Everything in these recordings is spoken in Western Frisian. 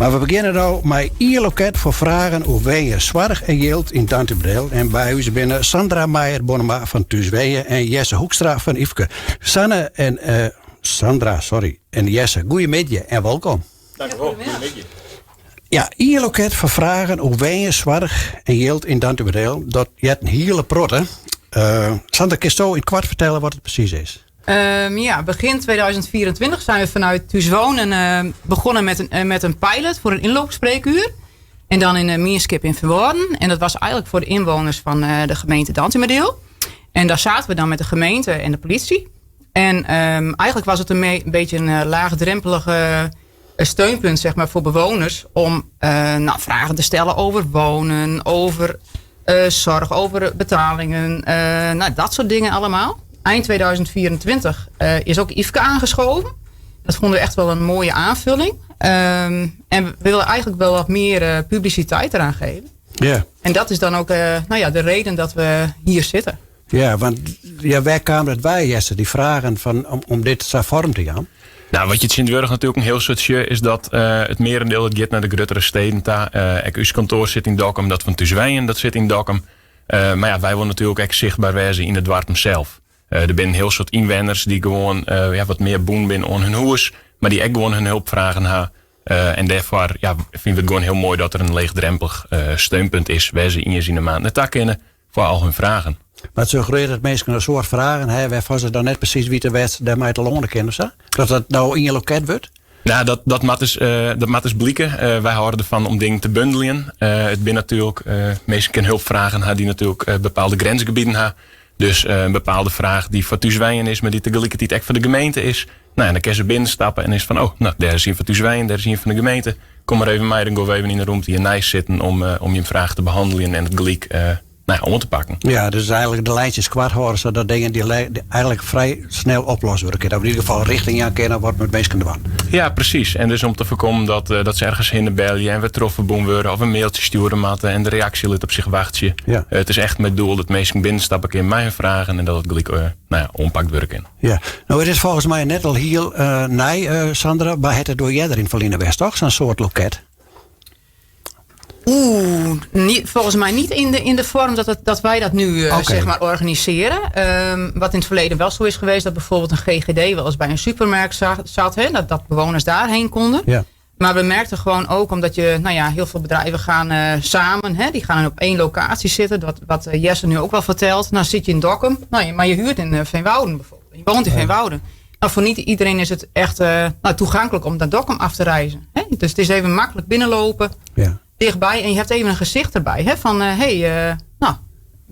Mar we begjinne no mei ien loket foar fragen oer wenjen, soarch en jild yn Dantumadiel. En by ús binne Sandra Meijer-Bonnema fan Thús Wenje en Jesse Hoekstra fan Yfke. Sanne en eh, Sandra, sorry, en Jesse, goeiemiddei en wolkom. Dank u wel, goeiemiddei. Ja, ien loket foar fragen oer wenjen, soarch en jild yn Dantumadiel. Dat heart in hiele protte. Uh, Sandra, kinsto yn it koart fertelle wat it presys is? Ja, begin 2024 zijn we vanuit Thús Wonen begonnen met een pilot voor een inloopspreekuur. En dan in de Mienskip in Feanwâlden. En dat was eigenlijk voor de inwoners van de gemeente Dantumadiel. En daar zaten we dan met de gemeente en de politie. En eigenlijk was het een beetje een laagdrempelige steunpunt, zeg maar, voor bewoners om, nou, vragen te stellen over wonen, over zorg, over betalingen, nou, dat soort dingen allemaal. Eind 2024 is ook Yfke aangeschoven. Dat vonden we echt wel een mooie aanvulling. En we willen eigenlijk wel wat meer publiciteit eraan geven. En dat is dan ook, nou ja, de reden dat we hier zitten. Ja, want ja, wêr kaam dat wei, Jesse? Dy fragen fan, om dit sa foarm te jaan? Nou, wat je tsjintwurdich natuerlik in hiel soad sjocht, is dat it mearendeel it giet nei de gruttere steden ta. Ek ús kantoar sit yn Dokkum, dat fan Thús Wenjen dat sit yn Dokkum. Mar ja, wy wolle natuerlik ek sichtber wêze yn it doarpen sels. Der binne in hiel soad ynwenners dy't gewoan, ja, wat mear bûn binne oan hun hûs, mar dy't ek gewoan hun helpfragen ha. En dêrfoar, ja, fine we it gewoan hiel moai dat der in leechdrempelich steunpunt is wêr't se iens yn de maand nei ta kinne foar al hun fragen. Mar it suggerearret dat minsken in soad fragen ha wêrfan't se dan net presys witte wêr't se dêrmei telâne kinne of sa? Dat dat no ien loket wurdt? Nou, dat moat dus blike. Wy hâlde derfan om dingen te bundeljen. It binne natuerlik minsken kinne helpfragen ha dy't natuerlik bepaalde grinsgebieten ha. Dus in bepaalde fraach dy't foar Thús Wenjen is, mar dy't tegelikertiid ek foar de gemeente is. Nou, en dan kinne se binnenstappe en is fan, oh, nou, dêr is ien fan Thús Wenjen, dêr is ien fan de gemeente. Kom mar even mei, dan gean we even yn de rûmte hjirneist sitten om jim fraach te behanneljen en it gelyk, nou ja, oan te pakken. Ja, dus eigenlik de lijntjes koart hâlde, sadat dingen dy eigenlik frij snel oplost wurde kinne. Of yn ieder gefal rjochting jaan kinne wat moatte minsken dwaan. Ja, presys. En dus om te foarkommen dat se ergens hinne belje en wer trochferbûn wurde of in mailtsje stjoere moatte en de reaksje lit op sich wachtsje. It is echt mei it doel dat minsken binnenstappe kinne mei hun fragen en dat it gelyk, nou ja, oanpakt wurde kin. Ja, no it is folgens my net al hiel nij, Sandra, mar hat it wol earder yn it ferline west, toch? Sa'n soart loket? Oeh, niet, volgens mij niet in de vorm dat wij dat nu zeg maar organiseren. Wat in het verleden wel zo is geweest, dat bijvoorbeeld een GGD wel eens bij een supermarkt zat, hè, dat bewoners daarheen konden. Maar we merkten gewoon ook, omdat je, nou ja, heel veel bedrijven gaan samen, hè, die gaan op één locatie zitten. Dat, wat Jesse nu ook wel vertelt. Nou zit je in Dokkum, nou, maar je huurt in Veenwouden bijvoorbeeld. Je woont in Veenwouden. Nou, voor niet iedereen is het echt, nou, toegankelijk om naar Dokkum af te reizen. Hè? Dus het is even makkelijk binnenlopen, dichtbij. En je hebt even een gezicht erbij. Hè? Van, hey, nou,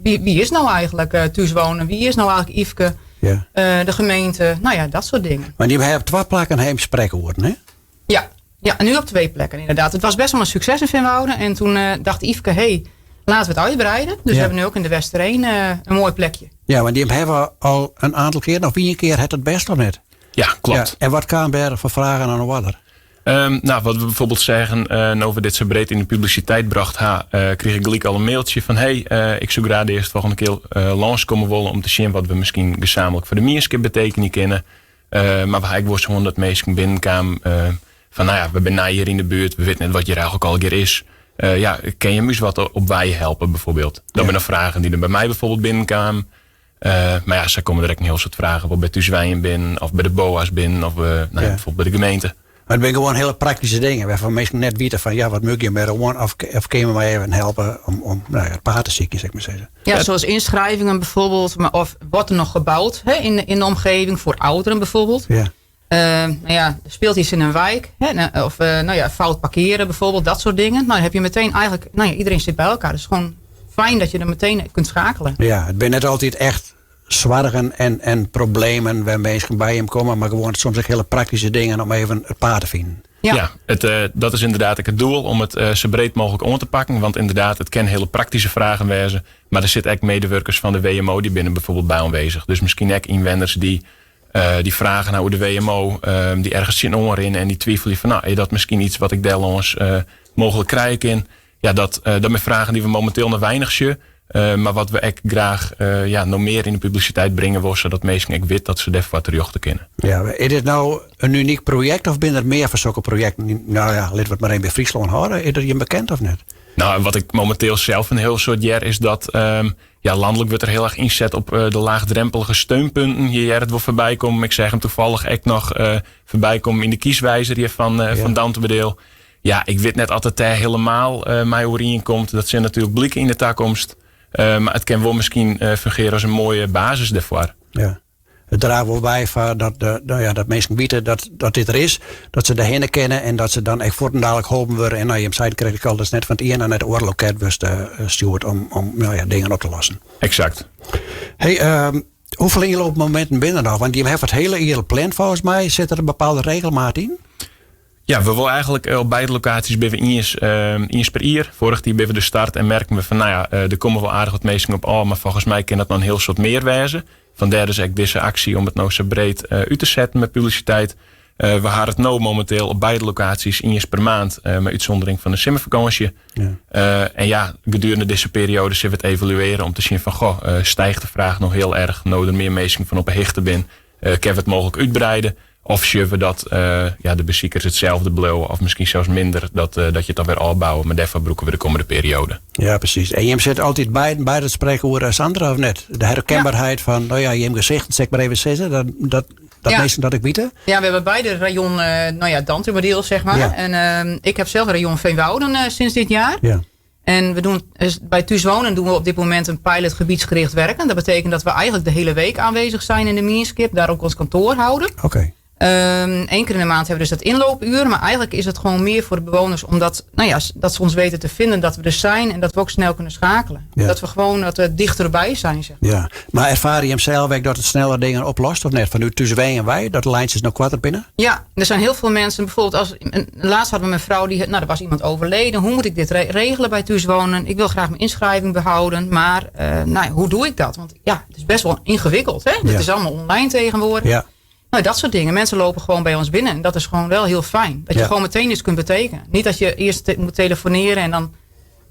wie is nou eigenlijk Thús Wonen? Wie is nou eigenlijk Yfke? De gemeente? Nou ja, dat soort dingen. Mar dy hawwe op twa plakken even sprekoeren, hè? Ja, nu op twee plekken inderdaad. Het was best wel een succes in Veenwouden. En toen dacht Yfke, hey, laten we het uitbreiden. Dus we hebben nu ook in de Westereen een mooi plekje. Ja, want dy hawwe al in oantal kear, of ien kear hat it west of net? Ja, klopt. Ja, en wat kaam dêr foar fragen oan de oarder? Nou, wat we bijvoorbeeld zeggen, no we dit sa breed yn de publisiteit brocht ha, krige ik gelyk al in mailtsje fan, hey, ik soe graach de earstfolgjende kear lânskomme wolle om te sjen wat we miskien gesamentlik foar de mienskip betekenje kinne. Mar we ha ek wolris hân dat minsken binnenkamen fan, nou ja, we binne nij hjir yn de buert, we witte net wat hjir eigenlik allegear is. Ja, kinne jim ús wat op wei helpe bijvoorbeeld? Dat binne fragen dy't der by my bijvoorbeeld binnenkamen. Mar ja, sa komme der ek in hiel soad fragen wol by Thús Wenjen binnen, of by de BOA's binnen, of nou ja, bijvoorbeeld by de gemeente. Mar it binne gewoan hiele praktyske dingen wêrfan't minsken net witte fan ja, wat moat ik hjirmei oan of kinne je my even helpe om, nou ja, it paad te sykjen, sil ik mar sizze. Ja, zoals inschrijvingen bijvoorbeeld, maar of wordt er nog gebouwd, hè, in de omgeving voor ouderen bijvoorbeeld. Nou ja, er speelt iets in een wijk, hè, nou, of nou ja, fout parkeren bijvoorbeeld, dat soort dingen. Nou, dan heb je meteen eigenlijk, nou ja, iedereen zit bij elkaar. Dus gewoon fijn dat je er meteen kunt schakelen. Ja, it binne net altyd echt soargen en problemen wêr't minsken by jim komme, mar gewoan soms ek hiele praktyske dingen om even it paad te finen. Ja, dat is ynderdaad ek it doel om it sa breed mooglik oan te pakken. Want ynderdaad, it kinne hiele praktyske fragen wêze. Mar der sitte ek meidewurkers fan de WMO, dy binne bijvoorbeeld by oanwêzich. Dus miskien ek ynwenners dy't fragen ha oer de WMO, dy't ergens tsjinoan rinne en dy't twivelje fan, nou, is dat miskien yts wat ik dêr lâns mooglik krije kin? Ja, dat binne fragen dy't we mominteel noch weinich sjogge. Mar wat we ek graach ja, no mear yn de publisiteit bringe wolle, sadat minsken ek witte dat se dêrfoar terjochte kinne. Ja, is dit no in unyk projekt of binne der mear fan sokke projekten? Nou ja, litte we it mar even by Fryslân hâlde. Is dat jim bekend of net? Nou, wat ik momenteel zelf een heel soad hear is dat ja, landelijk wurdt der hiel erch ynset op de laagdrempelige steunpunten. Je hearre it wol foarby kommen. Ik seach him toevallig ek noch foarby kommen yn de kieswijzer hjir fan Dantumadiel. Ja, ik wit net oft it dêr hielendal mei oerienkomt. Dat sil natuerlik blike yn de takomst. Mar it kin wol miskien fungearje as in moaie basis dêrfoar. Ja. It draacht wol by foar dat, nou ja, dat minsken witte dat, dat dit der is. Dat se derhinne kinne en dat se dan ek fuortendalik holpen wurde. En nou, jim seiden krekt al, dat is net fan it iene nei it oare loket wurdst stjoerd om nou ja, dingen op te lossen. Eksakt. Hey, hoefolle ynloopmominten binne der noch? Want jim hawwe it hiele jier pland folgens my. Sit der in bepaalde regelmaat yn? Ja, we wolle eigentlik op beide lokaasjes binne we iens per jier. Foarich jier binne we de start en merken we fan nou ja, der komme wol aardich wat minsken op ôf, mar folgens my kin dat noch in hiel soad mear wêze. Fandêr dus ek dizze aksje om it no sa breed út te setten mei publisiteit. We hawwe it no mominteel op beide lokaasjes iens per maand, mei útsûndering fan de simmerfakânsje. En ja, gedurende dizze perioade sille we it evaluearje om te sjen fan goh, stijgt de fraach noch hiel erch no der mear minsken fan op 'e hichte binne, kinne we it mooglik útbreide. Of sjogge we dat ja, de besikers itselde bliuwe of miskien sels minder, dat je it dan wer ôfbouwe. Mar dêrfoar brûke we de kommende perioade. Ja, presys. En jim sitte altyd by dat sprekoere, Sandra, of net? De herkenbaarheid fan, no ja, jim gesichten, sil ik mar even sizze, dat minsken dat ek witte. Ja, we hebben beide rayon, nou ja, Dantumadiel, zeg maar. Ja. En ik heb zelf rayon Veenwouden sinds dit jaar. Ja. En we doen, bij Thús Wonen doen we op dit moment een pilot gebiedsgericht werken. Dat betekent dat we eigenlijk de hele week aanwezig zijn in de mienskip. Daar ook ons kantoor houden. Oké. Eén keer in de maand hebben we dus dat inloopuur. Maar eigenlijk is het gewoon meer voor de bewoners. Omdat, nou ja, dat ze ons weten te vinden. Dat we er zijn en dat we ook snel kunnen schakelen. Dat we gewoon dat we dichterbij zijn. Zeg maar. Ja. Maar ervaar je hem zelf ook dat het sneller dingen oplost of net? Van nu tussen wij en wij, dat de lijntjes nog kwarter binnen? Ja, er zijn heel veel mensen. Bijvoorbeeld als, laatst hadden we een mevrouw die, nou, er was iemand overleden. Hoe moet ik dit regelen bij Thús Wonen? Ik wil graag mijn inschrijving behouden. Maar nou, hoe doe ik dat? Want ja, het is best wel ingewikkeld. Hè? Het is allemaal online tegenwoordig. Nou, dat soort dingen. Mensen lopen gewoon bij ons binnen. En dat is gewoon wel heel fijn. Dat je gewoon meteen iets kunt betekenen. Niet dat je eerst moet telefoneren en dan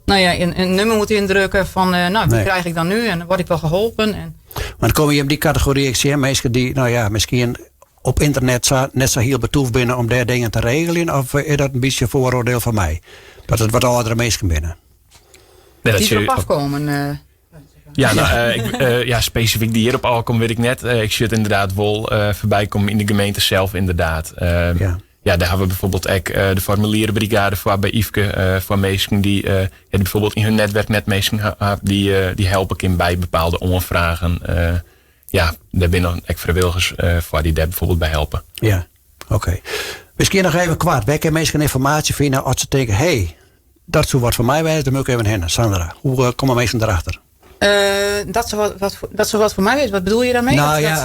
nou ja, een nummer moet indrukken van, nou, wie krijg ik dan nu? En dan word ik wel geholpen. En Maar dan kom je op die categorie, ik zie mensen die, nou ja, misschien op internet net zo heel betoefd binnen om daar dingen te regelen. Of is dat een beetje een vooroordeel van mij? Dat het wat oudere mensen binnen. Nee, dat die zie erop je afkomen. Ja, nou, ik, ja, specifiek die hierop afkomen weet ik net. Ik zie het inderdaad wel voorbij komen in de gemeente zelf inderdaad. Ja, daar hebben we bijvoorbeeld ook de formulierenbrigade voor bij Yfke. Voor mensen die bijvoorbeeld in hun netwerk net mensen die helpen kind bij bepaalde onvragen. Ja, daar zijn nog ook vrijwilligers voor die daar bijvoorbeeld bij helpen. Ja, oké. Misschien nog even kwart. Waar kunnen mensen informatie vinden als ze denken, hey, dat zou wat voor mij zijn, dan moet ik even heen. Sandra, hoe komen mensen erachter? Dat zou wat voor mij is. Wat bedoel je daarmee?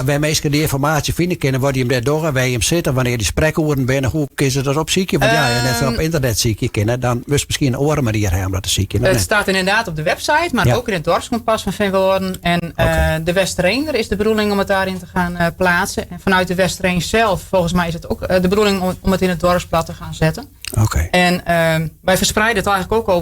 Waar mensen die informatie vinden kunnen, waar die hem daar door en waar je hem zit en wanneer die sprekoeren binnen, hoe kun je dat op zieken? Want ja, net zo op internet zieken kennen, dan wist misschien een andere manier hebben om dat te zieken. Het staat inderdaad op de website, maar ook in het dorpskompas van Veenwouden. En, de Westereen, is de bedoeling om het daarin te gaan plaatsen. En vanuit de Westereen zelf, volgens mij is het ook de bedoeling om het in het dorpsblad te gaan zetten. En wij verspreiden het eigenlijk ook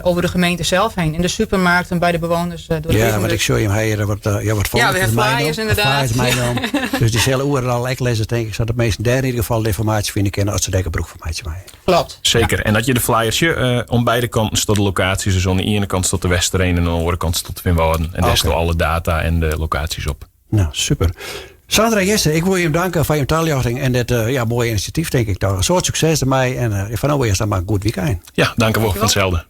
over de gemeente zelf heen. In de supermarkten, bij de bewoners. Door de Ja, brievenbus. want ik zie hem hier wat ja, wat Ja, we hebben folders flyers meegenomen. inderdaad. Flyers meegenomen. Dus die zullen overal ook lezen, denk ik, zodat de meesten daar in ieder geval de informatie vinden kunnen als ze daar gebruik van maken. Klopt. Zeker. En dat je de flyers je om beide kanten tot de locaties. Dus aan de ene kant tot de Westereen en aan de andere kant tot Veenwouden. En daar staan alle data en de locaties op. Nou, super. Sandra, Jesse, ik wil je bedanken voor je taljochting en dit mooie initiatief, denk ik toch. Een soort succes ermee en van nou eerst dan maar een goed weekend. Ja, dank u wel. Van hetzelfde.